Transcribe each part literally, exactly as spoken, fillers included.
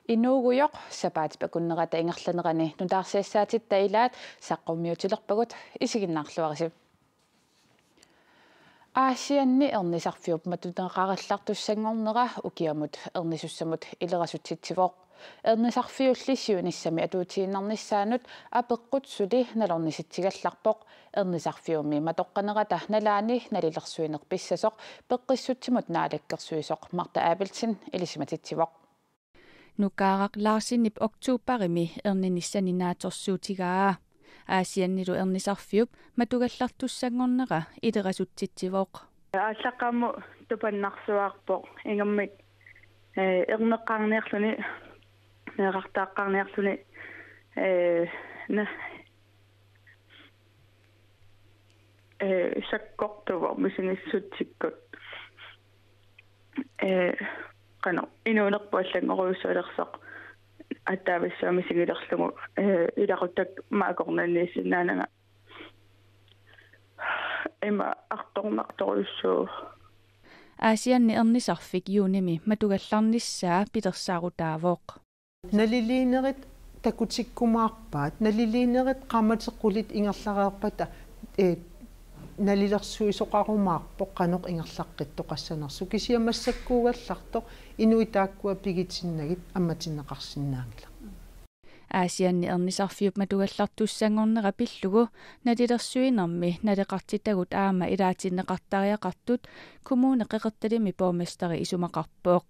Inuugujoq sapaatip akunnerata ingerlanerani nutaarsiassaatitta ilaat saqqummiutilerpagut, isiginnaarluarisi. Aasianni ernisarfiup matuneqarallartussanngornera ukiamut ernisussamut ilerasutsitsivoq. Ernisarfiulli siunissami atuutiinnarnissaanut apeqqut suli nalornisitsigallarpoq. Ernisarfiummi matoqqanerata nalaani nalilersuineq pissasoq Peqqissutsimut Naalakkersuisoq Martha Abelsen ilisimatitsivoq. Nukaaraq Larsenip oktoberimi erninissani naatsorsuutigaa. Aasiannilu ernisarfiup matugallartussanngornera ilerasutsitsivoq. Aallaqqaammut tupannarsuaarpoq ingammik, eh, erneqqaarniarluni, meerartaaqqaarniarluni, eh, na-, eh, sakkortuvoq misigissutsikkut. Eh, qanoq, inuunerput allanngorujussuulersoq, aatsaavissua misigilerlugu, eh, ilaquttakka aamma akornanniissinnaananga ima artornartorujussuuvoq. Aasianni ernisarfik juunimi matugallarnissaa pilersaarutaavoq. Naliliinerit takutikkumaarpaat, naliliinerit qaammatit qulit ingerlareerpata, eh, nalilersuisoqarumaarpoq qanoq ingerlaqqittoqassanersoq. Kisianni massakkuugallartoq inuit taakkua pigitinnagit ammatinneqarsinnaanngilaq. Aasianni ernisarfiup matugallartussanngornera pillugu nalilersuinermi naleqartitagut aamma ilaatinneqartariaqartut Kommune Qeqertalimmi borgmesteri isumaqarpoq.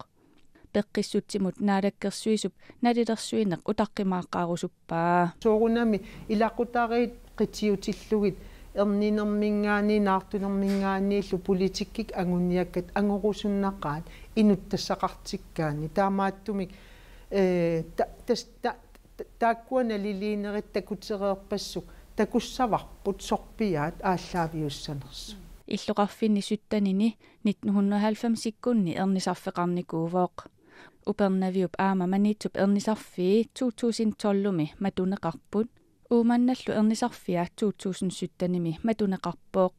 Peqqissutsimut Naalakkersuisup nalilersuineq utaqqimaaqqaarusuppaa. Soorunami ilaqutariit qitiutillugit erninerminngaanniit naartunerminngaanniillu politikkikkut anguniakkat angorusunnaqaat inuttassaqartikkaanni. Taamaattumik, eh, ta-, tas-, ta-, ta-, taakkua naliliinerit takutereerpassuk takussavarput sorpiaat aallaaviussanersut. Illoqarfinni syttenini nitten hundrede og halvfemsikkunni ernisarfeqarnikuuvoq. Upernaviup aamma Maniitsup ernisarfii to tusind tolvimi matuneqarput. Uummannallu ernisarfia to tusind syttenimi matuneqarpoq.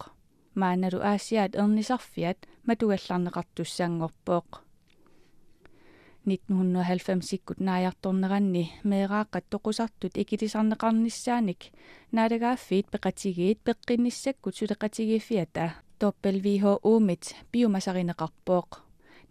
Maannalu Aasiaat ernisarfiat matugallarneqartussanngorpoq. Nitten hundrede og halvfemsikkut naajartorneranni meeraaqqat toqusartut ikilisarneqarnissaanik naalagaaffiit peqatigiit peqqinnissakkut suleqatigiiffiata W H O-mit piumasarineqarpoq.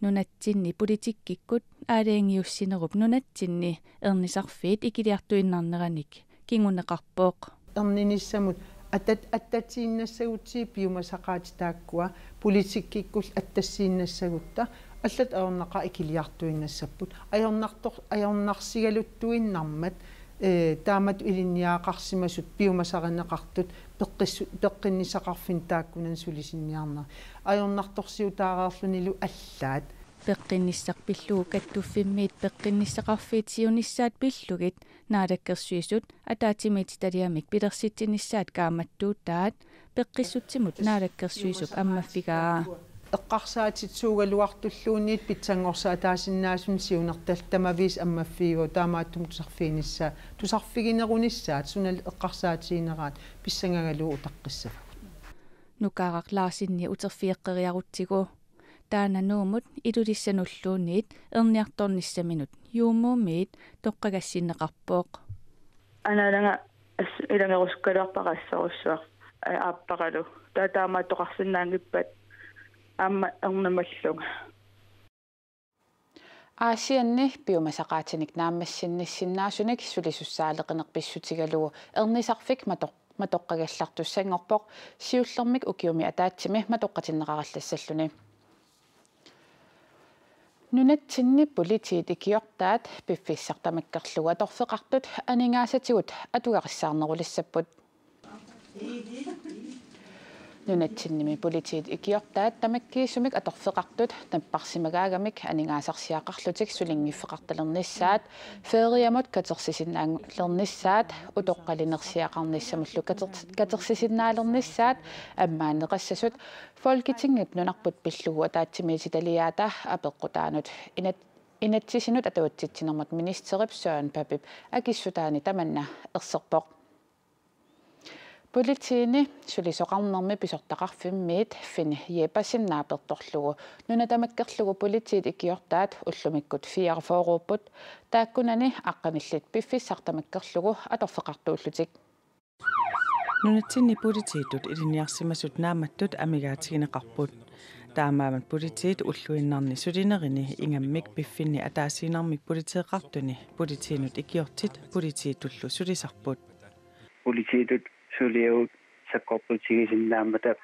Nunatsinni politikkikkut aalajangiussinerup nunatsinni ernisarfiit ikiliartuinnarneranik kinguneqarpoq. Erninissamut atat-, attatiinnassagutsigit piumasaqaatit taakkua, politikkikkullu attassiinnassagutta allat ajornaqaaq ikiliartuinnassapput. Ajornartor-, ajornarsigaluttuinnarmat, eh, taamatut ilinniagaqarsimasut piumasarineqartut peqqissu-, peqqinnissaqarfinni taakkunani sulisinniarnerat. Ajornartorsiutaareerlunilu allaat. Peqqinnissaq pillugu kattuffimmiit peqqinnissaqarfiit siunissaat pillugit Naalakkersuisut ataatsimiititaliamik pilersitsinissaat kaammattuutaat Peqqissutsimut Naalakkersuisup ammaffigaa. Eqqarsaatit suugaluartulluunniit pitsanngorsaasinnaasunik siunertallit tamaviisa ammaffigaat, taamaattumik tusarfiginissaa-, tusarfiginerunissaat suna eqqarsaatigineraat pissangagalugu utaqqissavagut. Nukaaraq Larsenip uterfigeqqeriarutsigu. Taanna Nuummut Ilulissanulluunniit erniartornissaminut Juumuumiit toqqagassinneqarpoq. Anaanaga as-, ilagerusukkaluarpara assorujussuaq, eh, aapparalu. Taava taamaattoqarsinnaanngippat aamma ernumallugu. Aasianni piumasaqaatinik naammassinnissinnaasunik sulisussaaleqineq pissutigalugu ernisarfik matoq-, matoqqagallartussanngorpoq siullermik ukiumi ataatsimi matoqqatinneqarallassalluni. Nunatsinni politiit ikiortaat piffissaq tamakkerlugu atorfeqartut aningaasatigut atugarissaarnerulissapput. Nunatsinnimi politiit ikiortaat tamakkiisumik atorfeqartut napparsimagaagamik aningaasarsiaqarlutik sulinngiffeqartalernissaat, feriamut katersisinnaalereernissaat, utoqqalinersiaqarnissamullu kater-, katersisinnaalernissaat ammaanneqassasut Folketingip nunarput pillugu ataatsimiititaliaata apeqqutaanut inat-, inatsisinut atuatsitsinermut ministerip Søren Papep akissutaani tamanna erserpoq. Politiini sulisoqarnermi pisortaqarfimmiit Finn Jeppesen naapertorlugu nuna tamakkerlugu politiit ikiortaat ullumikkut fireogfyrreupput. Taakkunani aqqanillit piffissaq tamakkerlugu atorfeqartuullutik. Nunatsinni politiitut ilinniarsimasut naammattut amigaatigineqarput. Taamaammat politiit ulluinnarni sulinerini ingammik piffinni ataasiinnarmik politeeqartuni politiinut ikiortit politiitullu sulisarput. Politiitut suliavut sakkortutigisinnaammata, eh,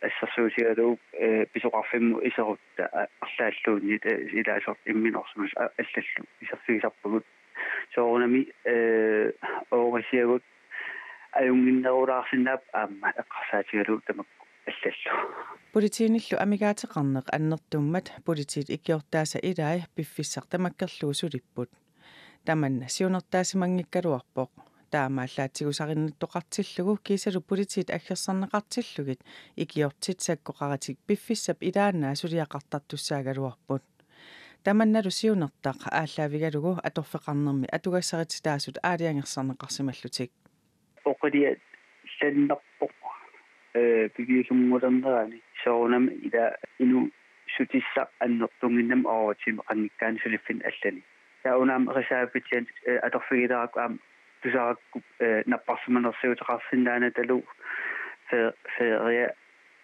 assersuutigalugu, eh, pisoqarfimmut iserutta, a-, arlaalluunniit, eh, ilaasortat imminorsimasut, a-, allallu iserfigisarpagut. Soorunami, eh, oorisiagut ajunnginnerulaarsinnaapput aamma eqqarsaatigalugu tamakku allallu. Politiinillu amigaateqarneq annertummat politiit ikiortaasa ilai piffissaq tamakkerlugu sulipput. Tamanna siunertaasimanngikkaluarpoq. Taamaallaat tigusarinnittoqartillugu kiisalu politiit aggersarneqartillugit ikiortit sakkoqaratik piffissap ilaannaa suliaqartartussaagaluarput. Tamannalu siunertaq aallaavigalugu atorfeqarnermi atugassarititaasut aalajangersarneqarsimallutik. Oqilialannerpoq, eh, piviusunngulernerani soorunami ila inuussutissaq annertunnginnami overtimeqanngikkaanni suliffinni allani. Taava una aamma reservebetjent, eh, atorfigileraakku aamma tusarakku, eh, napparsimanersiuteqarsinnaanatalu fe-, feria,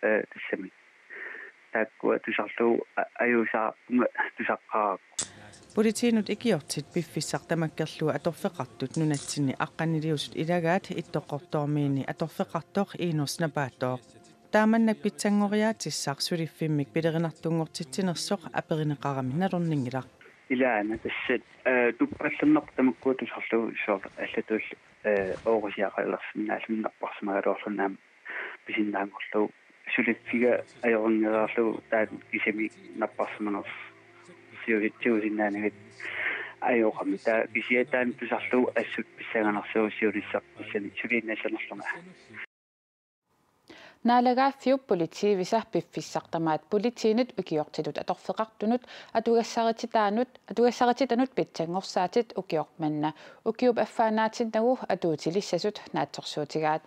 eh, tassami. Taakkua tusarlugu a-, ajuusaarpunga tusaqqaaraakku. Politiinut ikiortit piffissaq tamakkerlugu atorfeqartut nunatsinni aqqaniliusut ilagaat Ittoqqortoormiini atorfeqartoq Iinors Napaatooq. Taamannak pitsanngoriaatissaq suliffimmik pilerinartunngortitsinersoq aperineqarami nalorninngilaq. Ilaana tassa, eh, tuppallerneq tamakkua tusarlugu soorlu allatulli, eh, oorisiaqalersinnaalluni napparsimagaluarluni aamma pisinnaanngorlugu suliffiga ajorinngereerlugu taanna kisimi napparsimanersiusitsiusinnaanagit ajoqami. Taava kisianni taanna tusarlugu assut pissanganarsivoq siunissaq tassani suliinnassanerlunga. Naalagaaffiup politiivisa piffissaq tamaat politiinut ikiortitut atorfeqartunut atugassarititaanut, atugassarititanut pitsanngorsaatit ukioq manna ukiup affaannaatinnagu atuutilissasut naatsorsuutigaat.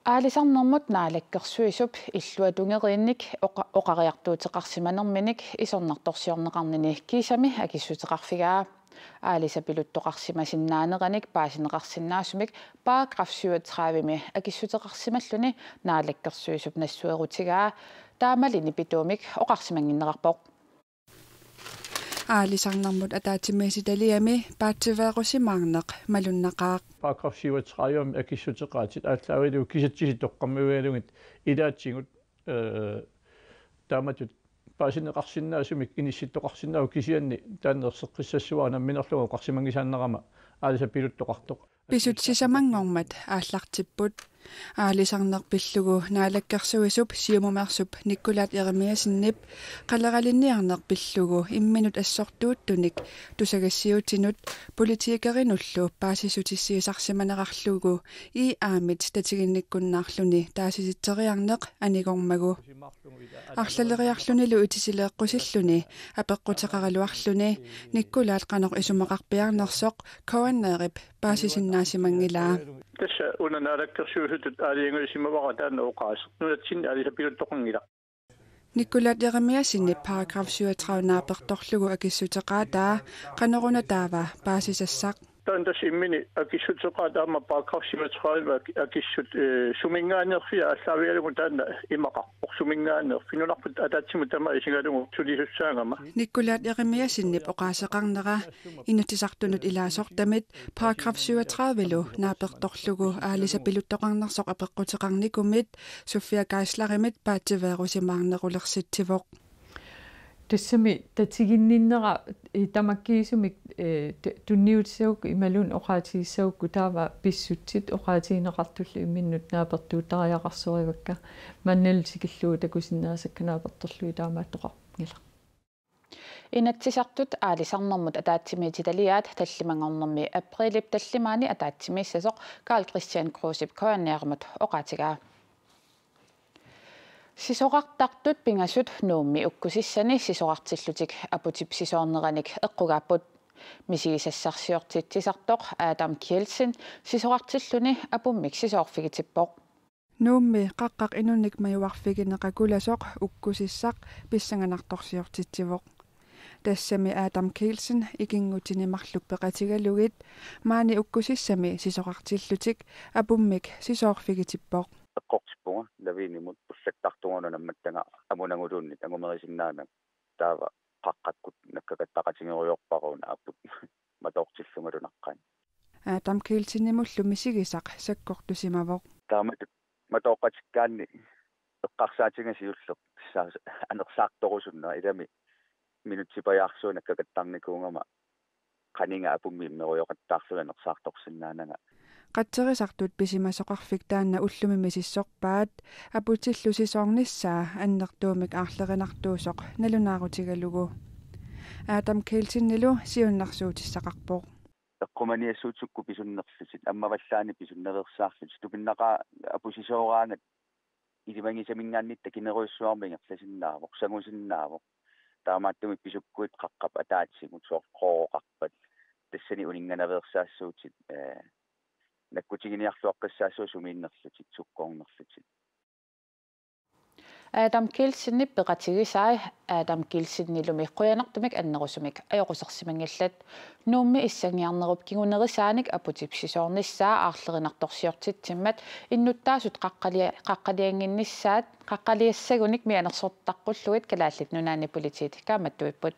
Aalisarnermut Naalakkersuisup illuatungeriinnik oqa-, oqariartuuteqarsimanerminik isornartorsiorneqarnini kiisami akissuteqarfigaa. Aalisapiluttoqarsimasinnaaneranik paasineqarsinnaasumik paragraf syvogtredive-mi akissuteqarsimalluni Naalakkersuisup nassuerutigaa taamali nipituumik oqarsimannginnerarpoq. Aalisarnermut ataatsimiititaliami paatsiveerusimaarneq malunnaqaaq. Paragraf syvogtredive-mi akissuteqaatit aallaavigalugu kisitsisit toqqammavigalugit ilaatigut, eh, taamatut paasineqarsinnaasumik inissittoqarsinnaavoq kisianni taanna erseqqissassavara nammineerlunga oqarsimanngisaannarama aalisapiluttoqartoq. Pisut sisamanngormat aallartipput. Aalisarneq pillugu Naalakkersuisup siumumeersup Nikkulaat Jeremiassenip qaleralinniarneq pillugu imminut assortuuttunik tusagassiuutinut politikerinullu paasissutissiisarsimanerarlugu I A-mit tatiginnikkunnaarluni taasisitseriarneq anigormagu. Arlaleriarlunilu itisileeqqusilluni apeqqutaqaraluarluni Nikkulaat qanoq isumaqarpiarnersoq K N R-ip paasisinnaasimanngilaa. Tassa una Naalakkersuisutut aalajangiusimavara taanna oqaaseq nunatsinni aalisapiluttoqanngilaq. Nikkulaat Jeremiassenip paragraf syvogtredive naapertorlugu akissuteqaataa qanoruna taava paasisassaq? Taanna tassa imminut akissuteqaat aamma paragraf syvogtredive ak-, akissut, eh, suminngaanneerfiit aallaavigalugu taanna imaqarpoq suminngaanneerfiit nunarput ataatsimut tamaat isigalugu sulisussaagama. Nikkulaat Jeremiassenip oqaaseqarnera Inatsisartunut ilaasortamit paragraf syvogtredive-lu naapertorlugu aalisapiluttoqarnersoq apeqquteqarnikumit Sofia Geislerimit paatsiveerusimaarnerulersitsivoq. Tassami tatiginninnera, eh, tamakkiisumik, eh, t-, tunniutissagukku imaluunniit oqaatigissagukku taava pissutsit oqaatigineqartullu imminnut naapertuuttariaqarsorivakka, mannalu tikillugu takusinnaasakka naapertorlugit taamaattoqarpunngilaq. Inatsisartut aalisarnermut ataatsimiititaliaat tallimanngornermi aprilip tallimaani ataatsimiissasoq Karl-Kristian Krusep K N R-imut oqaatigaa. Sisorartartut pingasut Nuummi ukkusissani sisorartillutik aputip sisoorneranik eqqugaapput. Misigisassarsiortitsisartoq Adam Kielsen sisorartilluni apummik sisoorfigitippoq. Nuummi qaqqaq inunnik majuarfigineqa kulasoq ukkusissaq pissanganartorsiortitsivoq. Tassami Adam Kielsen ikinngutini marluk peqatigalugit maani ukkusissami sisorartillutik apummik sisoorfigitippoq. Eqqortippunga lavinimut pullattartunga unammattanga amunaguluunniit angumerisinnaananga, taava qaqqakkut nakkakattaqatigerujoorparuuna aput matoortillungalu naqqaani. Adam Kielsenimullu misigisaq sakkortusimavoq. Taamatut matooqqatikkaanni eqqarsaatiga siulleq sa-, anersaartorusunna ilami minutsipajaarsuup nakkakattarnikuugama qaniga apummi immerujoqattaarlunga anersaartorsinnaananga. Qatserisartut pisimasoqarfik taanna ullumi misissorpaat aputillu sisoornissaa annertuumik aarlerinartuusoq nalunaarutigalugu. Adam Kielsenilu siunnersuutissaqarpoq. Eqqumaniassuutit sukkut pisunnerlutit, ammavallaani pisunnaveersaarlutit, tupinnaqaaq aput sisooraangat ilimagisaminngaanniit takinerujussuarmik ingerlasinnaavoq, sangusinnaavoq. Taamaattumik pisukkuit qaqqap ataatsimut soorlu Qooroqarpat tassani uninnganaveersaassuutit, ee, nakkutiginiarluaqqissaassuutit sumiinnerlutit, sukkoornerlutit. Adam Kielsenip peqatigisai Adam Kielsenilumi qujanartumik annerusumik ajoqusersimanngillat. Nuummi issanngiarnerup kingunerisaanik aputip sisoornissaa aarlerinartorsiortitsimmat innuttaasut qaqqalia-, qaqqaliannginnissaat, qaqqaliassagunik mianersortaqqullugit Kalaallit Nunaanni politiit kaammattuipput.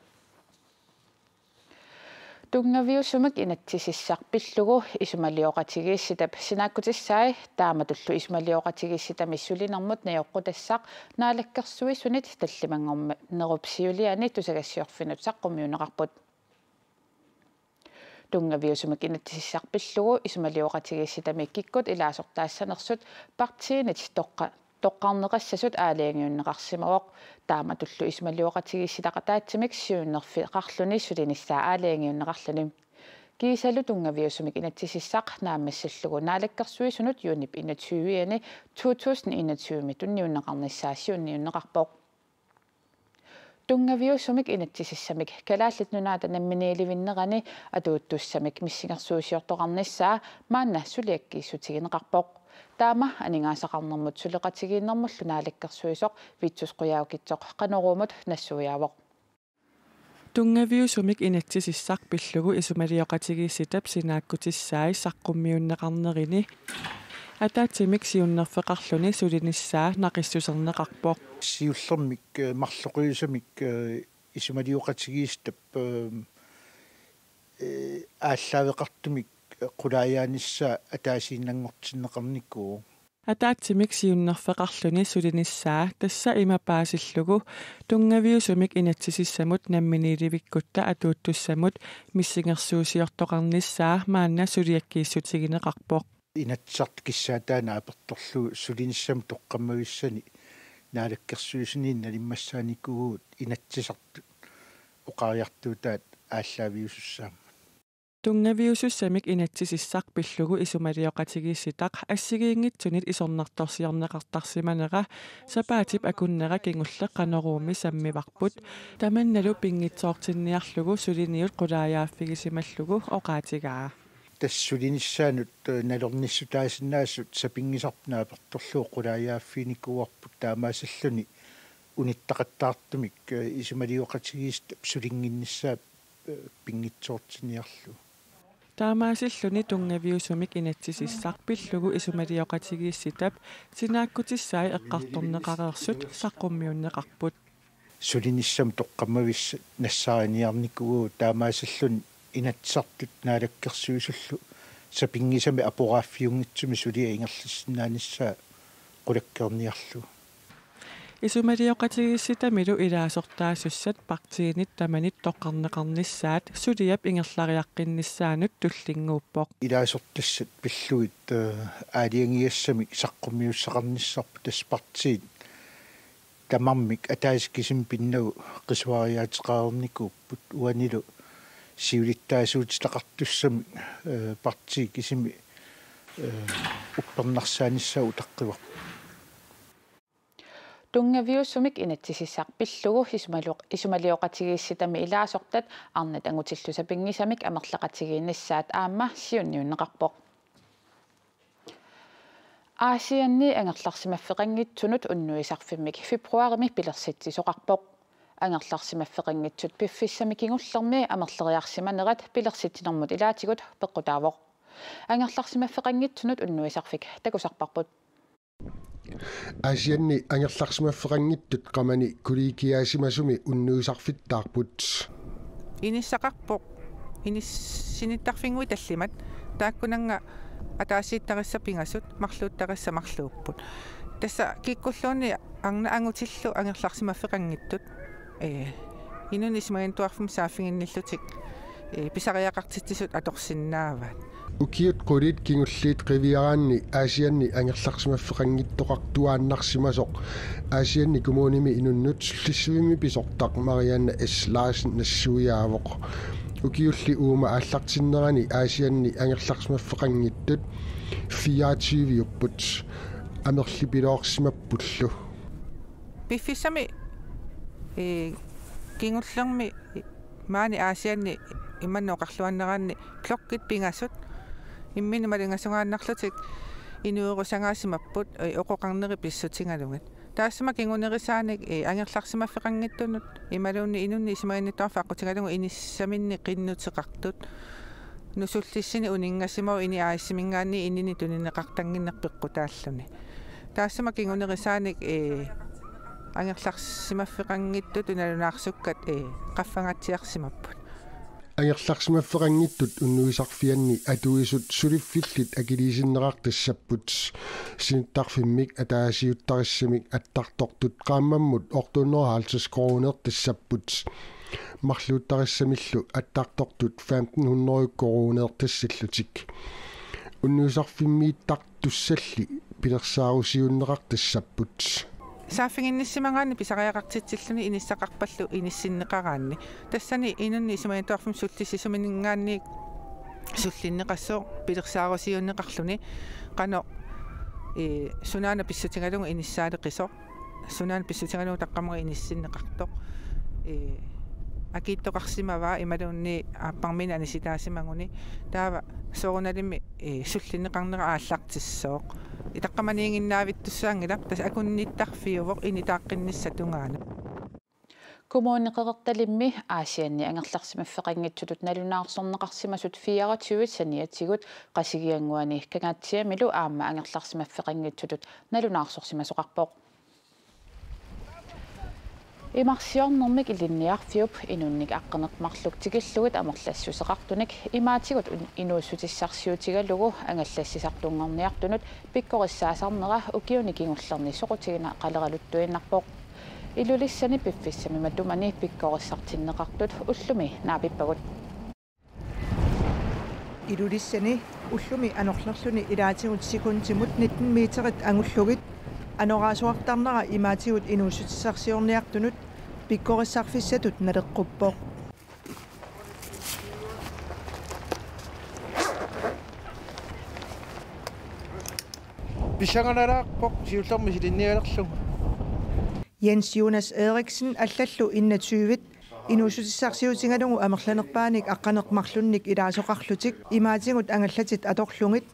Tunngaviusumik inatsisissaq pillugu isumalioqatigiissitap sinaakkutissai taamatullu isumalioqatigiissitami sulinermut najoqqutassaq Naalakkersuisunit tallimanngornerup siuliani tusagassiorfinnut saqqummiunneqarput. Tunngaviusumik inatsisissaq pillugu isumalioqatigiissitami kikkut ilaasortaassanersut partiinit toqqa-, toqqarneqassasut aalajangiunneqarsimavoq. Taamatullu isumalioqatigiissitaq ataatsimik siunnerfeqarluni sulinissaa aalajangiunneqarluni. Kiisalu tunngaviusumik inatsisissaq naammassillugu Naalakkersuisunut juunip enogtyve-ani to tusind enogtyve-mi tunniunneqarnissaa siunniunneqarpoq. Tunngaviusumik inatsisissamik Kalaallit Nunaata namminiilivinnerani atuuttussamik missingersuusiortoqarnissaa maanna suliakkiissutigineqarpoq. Taama aningaasaqarnermut suleqatigiinnermullu naalakkersuisoq Vittus Qujaukitsoq Qanoruumut nassuiaavoq. Tunngaviusumik inatsisissaq pillugu isumalioqatigiissitap sinaakkutissai saqqummiunneqarnerini ataatsimik siunnerfeqarluni sulinissaa naqissuserneqarpoq. Siullermik, eh, marloqiusamik, eh, isumalioqatigiissitap, eh, eh, aallaaveqartumik qulaajaanissaa ataasiinnanngortinneqarnikuuvoq. Ataatsimik siunnerfeqarluni sulinissaa tassa ima paasillugu tunngaviusumik inatsisissamut namminiilivikkutta atuuttussamut missingersuusiortoqarnissaa maanna suliakkiissutigineqarpoq. Inatsisartut kissaataat naapertorlugu sulinissamut toqqammavissani Naalakkersuisuni nalimmassaanikuuvugut Inatsisartut oqariartuutaat aallaaviusussaammat. Tunngaviusussamik inatsisissaq pillugu isumalioqatigiissitaq assigiinngitsunit isornartorsiorneqartarsimanera sapaatip akunnera kingulleq Qanoruumi sammivarput, tamannalu pinngitsoortinniarlugu suliniut qulaajaaffigisimallugit oqaatigaa. Tassa sulinissaanut, eh, nalornissutaasinnaasut sapinngisarput naapertorlugu qulaajaaffiginikuuarput taamaasilluni unittaqattaartumik, eh, isumalioqatigiissitap sulinnginnissaa, eh, pinngitsoortinniarlugu. Taamaasilluni tunngaviusumik inatsisissaq pillugu isumalioqatigiissitap sinaakkutissai eqqartorneqareersut saqqummiunneqarput. Sulinissamut toqqammavissat nassaariniarnikuuvugut taamaasilluni Inatsisartut Naalakkersuisullu sapinngisamik aporaaffiunngitsumik suliaq ingerlassinnaanissaa qulakkeerniarlugu. Isumalioqatigiissitamilu ilaasortaasussat partiinit tamanit toqqarneqarnissaat suliap ingerlariaqqinnissaanut tullinnguuppoq. Ilaasortassat pillugit, eh, aalajangigassamik saqqummiussaqarnissarput tassa partiit tamarmik ataaseq kisimi pinnagu qisuariaateqareernikuupput uanilu siulittaasuutitaqartussamik, eh, partiit kisimi, eh, uppernarsaanissaat utaqqivarput. Tunngaviusumik inatsisissaq pillugu isumalu-, isumalioqatigiissitami ilaasortat arnat angutillu sapinngisamik amerlaqatigiinnissaat aamma siunniunneqarpoq. Aasianni angerlarsimaffeqanngitsunut unnuisarfimmik februarimi pilersitsisoqarpoq. Angerlarsimaffeqanngitsut piffissami kingullermi amerleriarsimanerat pilersitsinermut ilaatigut peqqutaavoq. Angerlarsimaffeqanngitsunut unnuisarfik takusarparput. Aasianni angerlarsimaffeqanngitsut qamani kollegiaasimasumi unnuisarfittaarput. Inissaqarpoq inissinittarfinnguit tallimat, taakkunannga ataasiittarissat pingasut, marluuttarissat marluupput. Tassa kikkulluunniit arnat angutillu angerlarsimaffeqanngitsut, ee, inunnut isumaginnittuarfimmut saaffiginnillutik, ee, pisariaqartitsisut atorsinnaavaat. Ukiut qulit kingulliit qiviaraanni Aasianni angerlarsimaffeqanngitsoqartuaannarsimasoq Aasianni kommunimi inunnut sullissivimmi pisortaq Marianne S. Larsen nassuiaavoq. Ukiulli uuma aallartinnerani Aasianni angerlarsimaffeqanngitsut fireogtyviupput, amerlipiloorsimappullu. Piffissami, ee, kingullermi maani Aasianni imannak oqarluaannaraanni klokkit pingasut imminnut malingasungaannarlutik inuerusagaasimapput, ee, oqoqarneri pissutigalugit. Taassuma kingunerisaanik, ee, angerlarsimaffeqanngitsunut imaluunniit inunnut isumaginnittuarfik aqqutigalugu inissaminnik qinnuteqartut, nusullissini uninngasimavoq ini aasiminngaanniit inini tunineqartannginneq peqqutaalluni. Taassuma kingunerisaanik, ee, angerlarsimaffeqanngitsutut nalunaarsukkat, ee, qaffangaatsiarsimapput. Angerlarsimaffeqanngitsut unnuisarfianni atuisut suliffillit akiliisinneqartassapput. Sinittarfimmik ataasiuttarissamik attartortut qaammammut otte hundrede og halvtreds koruuneertassapput. Marluuttarissamillu attartortut femten hundrede koruuneertassallutik. Unnuisarfimmiittartussalli pilersaarusiunneqartassapput. Saaffiginnissimagaanni pisariaqartitsilluni inissaqarpallu inissinneqaraanni. Tassani inunnut isumaginnittuarfimmut sullissisumininngaanniit sullinneqassaaq pilersaarusiunneqarluni qanoq, ee, sunaana pissutigalugu inissaaleqisoq. Sunaana pissutigalugu taqqamera inissinneqartoq, ee, akiitsoqarsimavaa imaluunniit aapparmiinik anisitaasimaguni. Taava soorunalimi, ee, sullinneqarnera aallartissooq. Taqqamaniiginnaavittussaanngilaq, tassa akunnittarfiuvoq initaaqqinnissaata tungaanut. Kommune Qeqertalimmi Aasianni angerlarsimaffeqanngitsutut nalunaarsorneqarsimasut fireogtyve saniatigut Qasigiannguani Kangaatsiamilu aamma angerlarsimaffeqanngitsutut nalunaarsorsimasoqarpoq. Imarsiornermik Ilinniarfiup inunnik aqqaneq-marluk tikillugit amerlassuseqartunik imaatigut un-, inuussutissarsiutigalugu angallassisartunngorniartunut pikkorissaasarnera ukiuni kingullerni soqutigineqaleraluttuinnarpoq. Ilulissani piffissami matumani pikkorissartinneqartut ullumi naapippagut. Ilulissani ullumi anorlerluni ilaatigut sekundimut nitten meterit angullugit anoraasoqartarnera imaatigut inuussutissarsiorniartunut pikkorissarfissatut naleqquppoq. Pissanganalaarpoq siullermik silinnialerlugu. Jens Jonas Eriksen allallu enogtyve inuussutissarsiutigalugu amerlanerpaanik aqqaneq-marlunnik ilaasoqarlutik imaatigut angallatit atorlugit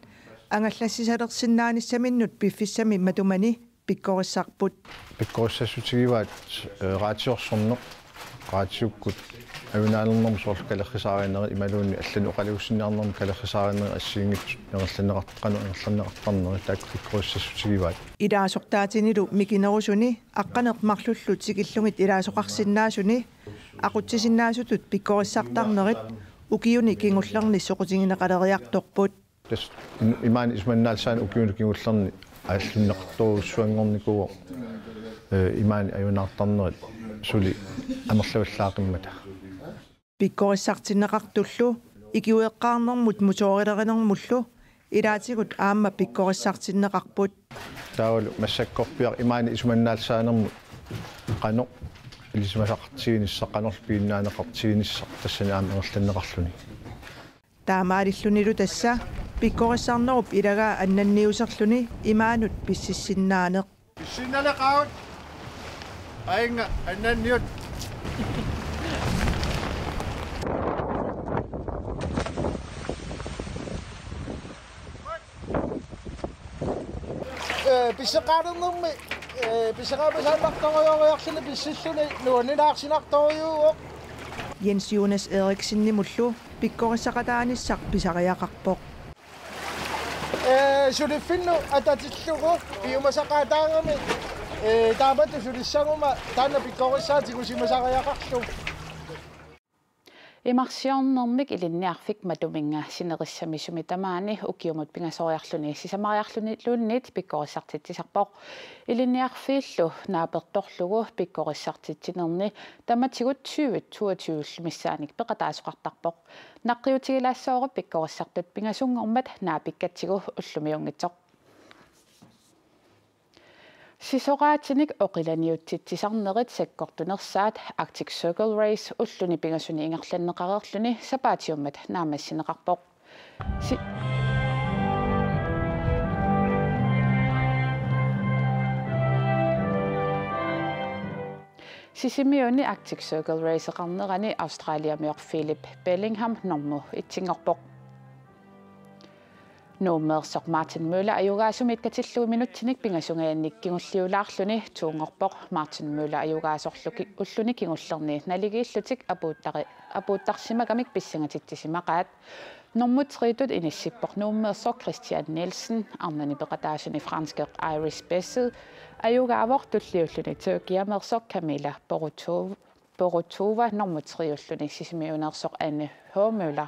angallassisalersinnaanissaminnut piffissami matumani pikkorissarput. Pikkorissassutigivaat, ee, raatiorsorneq, raatiukkut ajunaarnermut soorlu kalerrisaarinerit imaluunniit allanik oqaluussinniarnermut kalerrisaarinerit assigiinngitsut ingerlanneqart-, qanoq ingerlanneqartarneri taakku pikkorissassutigivaat. Ilaasortaatinilu mikinerusuni aqqaneq-marlullu tikillugit ilaasoqarsinnaasuni aqutsisinnaasutut pikkorissartarnerit ukiuni kingullerni soqutigineqaleriartorput. Tassa im-, imaani isumannaallisaaneq ukiuni kingullerni aallunneqartorujussuanngornikuuvoq, ee, imaani ajunaartarnerit suli amerlavallaaqimmata. Pikkorissartinneqartullu ikiueqqaarnermut motorilerinermullu ilaatigut aamma pikkorissartinneqarput. Taavalu massakkorpiaq imaani isumannaallisaanermut qanoq ilisimasaqartiginissaq, qanorlu piginnaaneqartiginissaq tassani aamma ingerlanneqarluni. Taamaalillunilu tassa pikkorissarnerup ilagaa annanniuserluni imaanut pississinnaaneq. Pissinnaaleqaat. Ainga, annanniut. Ee, pisseqaalernermi, ee, pisseqaamasannartorujooriarluni pissilluni nuanninaarsinnartorujuuvoq. Jens Jonas Eriksenimullu pikkorissaqataanissaq pisariaqarpoq. Ee, suliffinnut atatillugu piumasaqaataagami, ee, taamatut sulissaguma taanna pikkorissaat tigusimasariaqarlugu. Imarsiornermik ilinniarfik matuminnga sinerissami sumi tamaani ukiumut pingasoriarluni sisamariarluniluunniit pikkorissartitsisarpoq. Ilinniarfiillu naapertorlugu pikkorissartitsinerni tamatigut tyve toogtyve-llu missaanik peqataasoqartarpoq. Naqqiutigilaassoorup pikkorissartut pingasunngormat naapikkatsigu ullumiunngitsoq. Sisoraatinik oqilaniutitsisarnerit sakkortunersaat Arctic Circle Race ulluni pingasuni ingerlanneqareerluni sapaatiummat naammassineqarpoq. Si-, Sisimiuni Arctic Circle Race-eqarnerani Australiamiorp Philip Bellingham normu etsinngorpoq. Nuummeersoq Martin Møller ajugaasumit katillugu minutsinik pingasungajannik kingulliulaarluni toonngorpoq. Martin Møller ajugaasorlu ki-, ulluni kingullerni naligiillutik apuuttari-, apuuttarsimagamik pissangatitsisimaqaat. Normu tre-tut inissippoq Nuummeersoq Christian Nielsen, arnani peqataasuni franskip Iris Bessel ajugaavoq, tulliulluni tyrkiameersoq Kamila Boruto-, Borutova normu tre-ulluni sisimiuneersoq Anne H. Møller.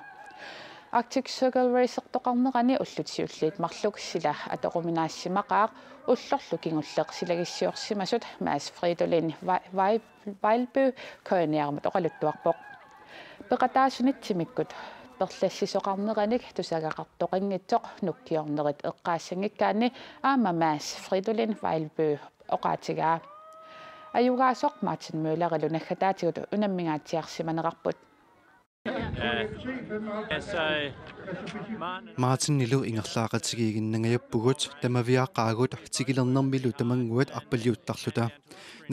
Arctic Circle Race-ertoqarnerani ullut siulliit marluk sila atoruminaassimaqaaq, ullorlu kingulleq silagissiorsimasut Mads Fridolin Vai-, Vai-, Vejlby K N R-imut oqaluttuarpoq. Peqataasunit timikkut perlassisoqarneranik tusagaqartoqanngitsoq nukkiornerit eqqaassanngikkaanni aamma Mads Fridolin Vejlby oqaatigaa. Ajugaasoq Martin Møllerilu naggataatigut unammingaatsiarsimanerarput. Martinilu ingerlaaqatigiiginnangajappugut, tamaviaaqaagut tikilernermilu tamannguit arpaliuttarluta.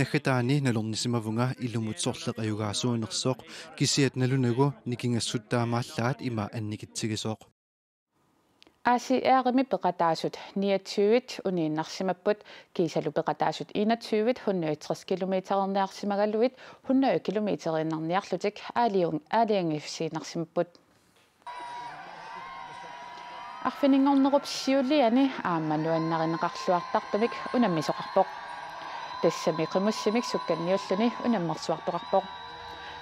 Naggataani nalornisimavunga ilumut sorleq ajugaasuunersoq, kisiat nalunagu nikingassut taamaallaat ima annikitsigisoq. A C R-imi peqataasut niogtyve uniinnarsimapput, kiisalu peqataasut enogtyve hundrede tres kilometerniarsimagaluit hundrede kilometeriinnarniarlutik aaliun-, aalajangiiffigiinnarsimapput. Arfininngornerup siuliani aamma nuannarineqarluartartumik unammisoqarpoq. Tassami qimussimik sukkanniulluni unammersuartoqarpoq.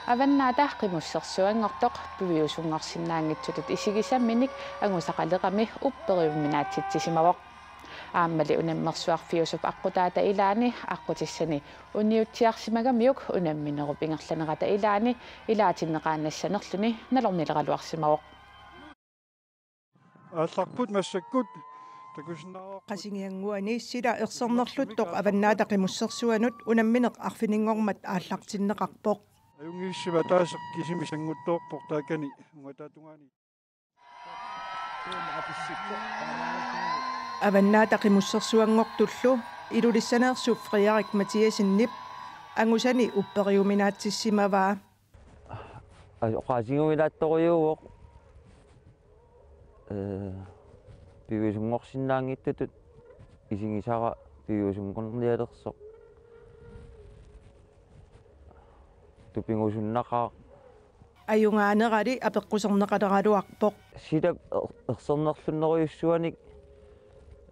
Avannaata Qimussersuanngortoq piviusunngorsinnaanngitsutut isigisaminik angusaqalerami upperiuminaatitsisimavoq. Aammali unammersuarfiusup aqqutaata ilaani aqqutissani uniutsiarsimagamiuk unamminerup ingerlanerata ilaani ilaatinneqaannassanerluni nalornileraluarsimavoq. Aallarput massakkut takusinnaavara. Qasigiannguani sila ersernerluttoq Avannaata Qimussersuanut unammineq arfininngormat aallartinneqarpoq. Ajunngissiva ataaseq kisimi sannguttoorpoq taakani ungataatungaani. Avannaata Qimussersuanngortullu Ilulissaneersup Frederik Mathiassenip angusani upperiuminaatitsimavaa. Aa, oqaatigiuminaattorujuuvoq. Ee, piviusunngorsinnaanngitsutut isigisara piviusunngornialersoq. Tupigusunnaqaaq. Ajugaanerali apeqquserneqaleraluarpoq. Sila er-, ersernerlunnerujussuanik,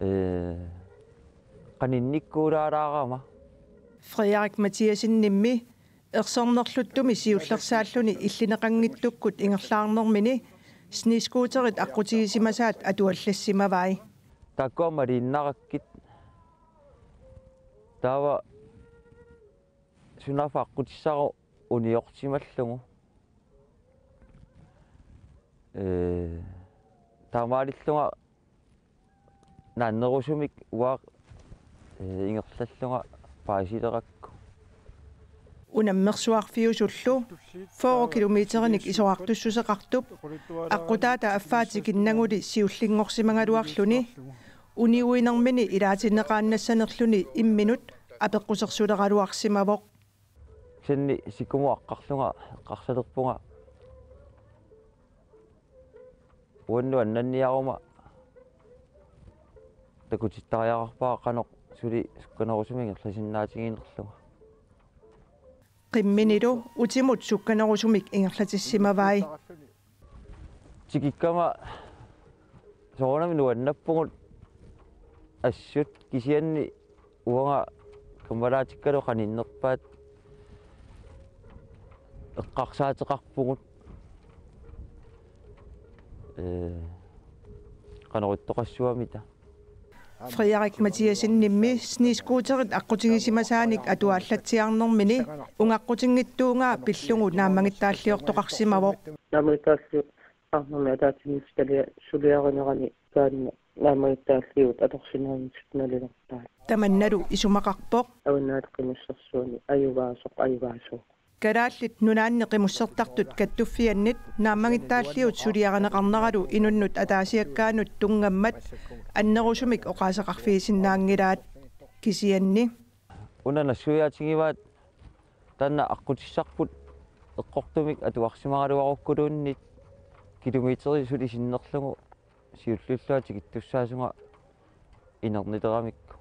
ee, qaninnikkuulaalaarama. Frederik Mathiassenimmi ersernerluttumi siullersaalluni illineqanngitsukkut ingerlaarnermini snescooterit aqqutigisimasaat atuallassimavai. Taakkua maliinnarakkit. Taava sunaaffa aqqutissara uniorsimallugu. Ee, taamaalillunga naannerusumik uanga, ee, ingerlallunga paasilerakku. Unammersuarfiusullu fyrre kilometerinik isorartussuseqartup aqqutaata affaa tikinnaguli siullinngorsimagaluarluni uniuinermini ilaatinneqaannassanerluni imminut apeqqusersuleraluarsimavoq. Kisianni sikumut aqqarlunga eqqarsalerpunga uannut annanniaruma takutittariaqarpara qanoq suli sukkanerusumik ingerlasinnaatiginerlunga. Qimminilu utimut sukkanerusumik ingerlatissimavai. Tikikkama soorunami nuannappugut assut kisianni uanga kammalaatikkalu qaninnerpaat eqqarsaateqarpugut. Ee, qanoq ittoqassuamita. Frederik Mathiassenimmi snescooterit aqqutigisimasaanik atuallatsiarnermini ungaqqutinngitsuugaa pillugu naammagittaalliortoqarsimavoq. Naammagittaalliut arnami ataatsimiititaliap suliarinerani taanna naammagittaalliut atorsinnaanngitsut nalilerpaat. Tamannalu isumaqarpoq. Avannaata Qimussersuani ajuvaasoq ajuvaasooq. Kalaallit Nunaanni qimussertartut kattuffiannit naammagittaalliut suliarineqarneralu inunnut ataasiakkaanut tunngammat annerusumik oqaaseqarfigisinnaanngilaat kisianni. Una nassuiaatigivaat taanna aqqutissarput eqqortumik atuarsimagaluarukkuluunniit kilometerit suli sinnerlugu siullerlunga tikittussaasunga inernileramikku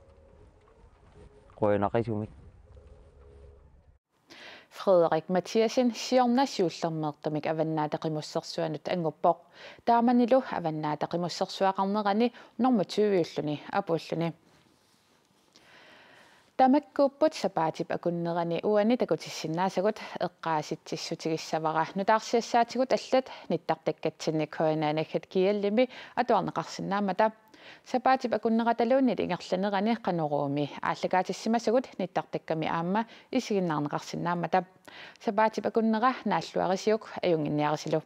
qujanaqisumik. Frederik Mathiassen siorna siullermeertumik Avannaata Qimussersuanut anguppoq. Taamanilu Avannaata Qimussersuaqarnerani normu tyve-ulluni apuulluni. Tamakkuupput sapaatip akunnerani uani takutissinnaasagut, eqqaasitsissutigissavara nutaarsiassaatigut allat nittartakkatsinni K N R net punktum G L-imi atuarneqarsinnaammata. Sapaatip akunnerataluunniit ingerlanerani Qanoruumi aallakaatissimasagut nittartakkami aamma isiginnaarneqarsinnaammata. Sapaatip akunnera naalluarisiuk, ajunnginniarisilu.